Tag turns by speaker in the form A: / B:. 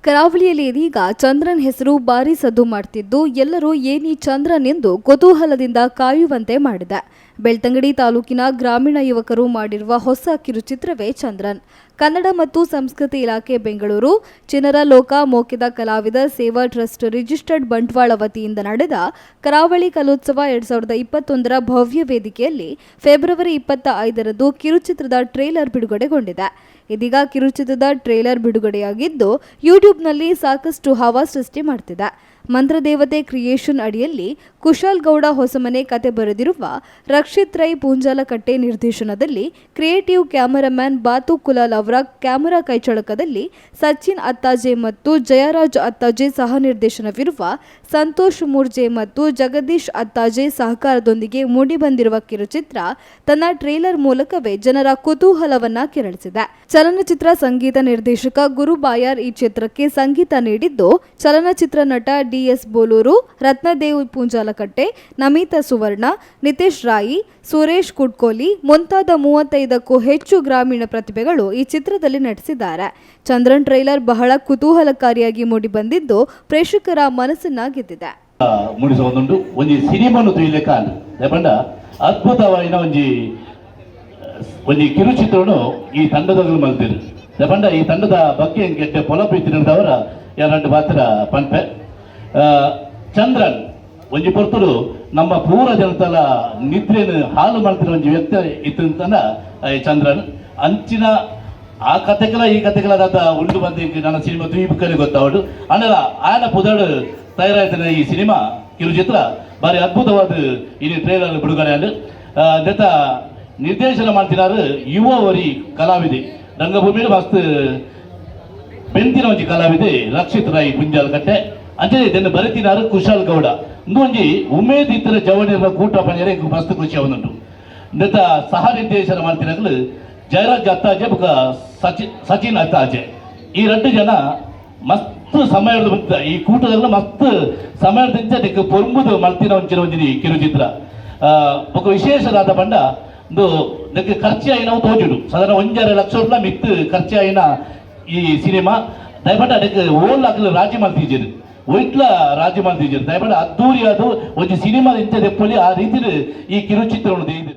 A: ಕರಾವಳಿಯಲ್ಲಿ ಇದೀಗ ಚಂದ್ರನ್ ಹೆಸರು ಭಾರಿ ಸದ್ದು ಮಾಡ್ತಿದ್ದು, ಎಲ್ಲರೂ ಏನೀ ಚಂದ್ರನ್ ಎಂದು ಕುತೂಹಲದಿಂದ ಕಾಯುವಂತೆ ಮಾಡಿದೆ. ಬೆಳ್ತಂಗಡಿ ತಾಲೂಕಿನ ಗ್ರಾಮೀಣ ಯುವಕರು ಮಾಡಿರುವ ಹೊಸ ಕಿರುಚಿತ್ರವೇ ಚಂದ್ರನ್. ಕನ್ನಡ ಮತ್ತು ಸಂಸ್ಕೃತಿ ಇಲಾಖೆ, ಬೆಂಗಳೂರು, ಚಿನರ ಲೋಕ ಮೋಕೆದ ಕಲಾವಿದ ಸೇವಾ ಟ್ರಸ್ಟ್ ರಿಜಿಸ್ಟರ್ಡ್ ಬಂಟ್ವಾಳ ವತಿಯಿಂದ ನಡೆದ ಕರಾವಳಿ ಕಲೋತ್ಸವ 2021ರ ಭವ್ಯ ವೇದಿಕೆಯಲ್ಲಿ ಫೆಬ್ರವರಿ 25ರಂದು ಕಿರುಚಿತ್ರದ ಟ್ರೇಲರ್ ಬಿಡುಗಡೆಗೊಂಡಿದೆ. ಇದೀಗ ಕಿರುಚಿತ್ರದ ಟ್ರೇಲರ್ ಬಿಡುಗಡೆಯಾಗಿದ್ದು, ಯೂಟ್ಯೂಬ್ನಲ್ಲಿ ಸಾಕಷ್ಟು ಹವಾ ಸೃಷ್ಟಿ ಮಾಡ್ತಿದೆ. ಮಂತ್ರದೇವತೆ ಕ್ರಿಯೇಷನ್ ಅಡಿಯಲ್ಲಿ ಕುಶಾಲ್ ಗೌಡ ಹೊಸಮನೆ ಕತೆ ಬರೆದಿರುವ, ರಕ್ಷಿತ್ ರೈ ಪೂಂಜಾಲಕಟ್ಟೆ ನಿರ್ದೇಶನದಲ್ಲಿ, ಕ್ರಿಯೇಟಿವ್ ಕ್ಯಾಮರಾಮ್ಯಾನ್ ಬಾತು ಕುಲಾಲ್ ಅವರ ಕ್ಯಾಮೆರಾ ಕೈಚಳಕದಲ್ಲಿ, ಸಚಿನ್ ಅತ್ತಾಜೆ ಮತ್ತು ಜಯರಾಜ್ ಅತ್ತಾಜೆ ಸಹ ನಿರ್ದೇಶನವಿರುವ, ಸಂತೋಷ್ ಮೂರ್ಜೆ ಮತ್ತು ಜಗದೀಶ್ ಅತ್ತಾಜೆ ಸಹಕಾರದೊಂದಿಗೆ ಮೂಡಿಬಂದಿರುವ ಕಿರುಚಿತ್ರ ತನ್ನ ಟ್ರೇಲರ್ ಮೂಲಕವೇ ಜನರ ಕುತೂಹಲವನ್ನ ಕೆರಳಿಸಿದೆ. ಚಲನಚಿತ್ರ ಸಂಗೀತ ನಿರ್ದೇಶಕ ಗುರು ಬಾಯಾರ್ ಈ ಚಿತ್ರಕ್ಕೆ ಸಂಗೀತ ನೀಡಿದ್ದು, ಚಲನಚಿತ್ರ ನಟ ಡಿಎಸ್ ಬೋಲೂರು, ರತ್ನದೇವ್ ಪೂಂಜಾಲಕಟ್ಟೆ, ನಮಿತಾ ಸುವರ್ಣ, ನಿತೇಶ್ ರಾಯಿ, ಸುರೇಶ್ ಕುಡ್ಕೋಲಿ ಮುಂತಾದ 35ಕ್ಕೂ ಹೆಚ್ಚು ಗ್ರಾಮೀಣ ಪ್ರತಿಭೆಗಳು ಈ ಚಿತ್ರದಲ್ಲಿ ನಟಿಸಿದ್ದಾರೆ. ಚಂದ್ರನ್ ಟ್ರೈಲರ್ ಬಹಳ ಕುತೂಹಲಕಾರಿಯಾಗಿ ಮೂಡಿಬಂದಿದ್ದು, ಪ್ರೇಕ್ಷಕರ ಮನಸ್ಸನ್ನ ಗೆದ್ದಿದೆ.
B: ಮೂಡಿಸೊಂದುಂಡು ಒಂಜಿ ಸಿನಿಮಾನು ತೂಯಿಲೆಕ್ಕ ಅಂದ್. ಪಂಡ ಅದ್ಭುತವಾಯಿನ ಒಂಜಿ ಒಂಜಿ ಕಿರುಚಿತ್ರನು ಈ ತಂಡದಗಳು ಮಲ್ತಿರು. ಪಂಡ ಈ ತಂಡದ ಬಗ್ಗೆ ಎಂಕ್ ಪೊಲಬು ಇತ್ತಿನವರ ಎರಡು ಪಾತ್ರ ಪನ್ಪೆ. ಚಂದ್ರನ್ ಒಂಜಿ ಪೊರ್ತುಡು ನಮ್ಮ ಪೂರ ಜನತಲ ನಿದ್ರೆನು ಹಾಳು ಮಾಡ್ತಿರೋ ಒಂಜಿ ವ್ಯಕ್ತಿ ಇತ್ತಂತನ ಈ ಚಂದ್ರನ್. ಅಂಚಿನ ಆ ಕತೆಗಳ ಈ ಕತೆಗಳ ದಾದ ಉಂಡು ಬಂದು ನನ್ನ ಸಿನಿಮಾ ತೂಯಿಬುಕ್ಕನೆ ಗೊತ್ತಾವಡು. ಅಂಡಲ ಆಯನ ಪುದರ್ಡ್ ತಯಾರಾಯ್ತನ ಈ ಸಿನಿಮಾ ಕಿರುಚಿತ್ರ ಬಾರಿ ಅದ್ಭುತವಾದ ಈ ಟ್ರೇಲರ್ ಬಿಡುಗಡೆ ಆಂಡ್. ದೆತ ನಿರ್ದೇಶನ ಮಾಡ್ತಿನಾರು ಯುವ ಒರಿ ಕಲಾವಿದೆ, ರಂಗಭೂಮಿಲಿ ಮಸ್ತ್ ಬೆಂತಿನ ಒಂಜಿ ಕಲಾವಿದೆ ರಕ್ಷಿತ್ ರೈ ಪುಂಜಾಲಕಟ್ಟೆ. ಅಂಚನೆ ಇದನ್ನು ಬರೆತಿನಾರು ಕುಶಾಲ್ ಗೌಡ. ಇಂದು ಒಂಜಿ ಉಮೇದ್ ಇತ್ತರ ಜವನಿರ ಕೂಟ ಪಂಜರೆ ಮಸ್ತ್ ಖುಷಿ ಆವೊಂದುಂಡು. ನೆತ್ತ ಸಹ ನಿರ್ದೇಶನ ಮಾಡ್ತಿನಕಲು ಜಯರಾಜ್ ಅತ್ತಾಜೆ ಬೊಕ ಸಚಿನ್ ಸಚಿನ್ ಅತ್ತಾಜೆ. ಈ ರಡ್ಡು ಜನ ಮಸ್ತ್ ಸಮಯ ಈ ಕೂಟದಲ್ಲಿ ಮಸ್ತ್ ಸಮಯದಿಂದ ನಿಕ್ ಪೊರ್ಂಬುದು ಮಲ್ತಿನ ಒಂಚಿನ ಒಂಜಿ ಕಿರುಚಿತ್ರ. ಬೊಕ ವಿಶೇಷದಾದ ಪಂಡ, ಇಂದು ನೆಕ್ ಖರ್ಚು ಆಯಿನವು ತೋಜುಡು. ಸಾಧಾರಣ 1.5 ಲಕ್ಷ ರೂಪಾಯಿ ಮಿತ್ತು ಖರ್ಚು ಆಯಿನ ಈ ಸಿನಿಮಾ. ದಯಪಂಡ ಅದಕ್ಕೆ ಓಲ್ ಅಕಲು ರಾಜಿ ಮಲ್ತಿಜೆರ್, ಒಯ್ಟ್ಲ ರಾಜಿ ಮಲ್ತಿಜೆರ್. ದಯಪಂಡ ಅದ್ದೂರಿ ಅದು ಒಂಜಿ ಸಿನಿಮಾ ಇಂಚ ದೆಪ್ಪೊಲಿ, ಆ ರೀತಿಡ್ ಈ ಕಿರುಚಿತ್ರವನ್ನು.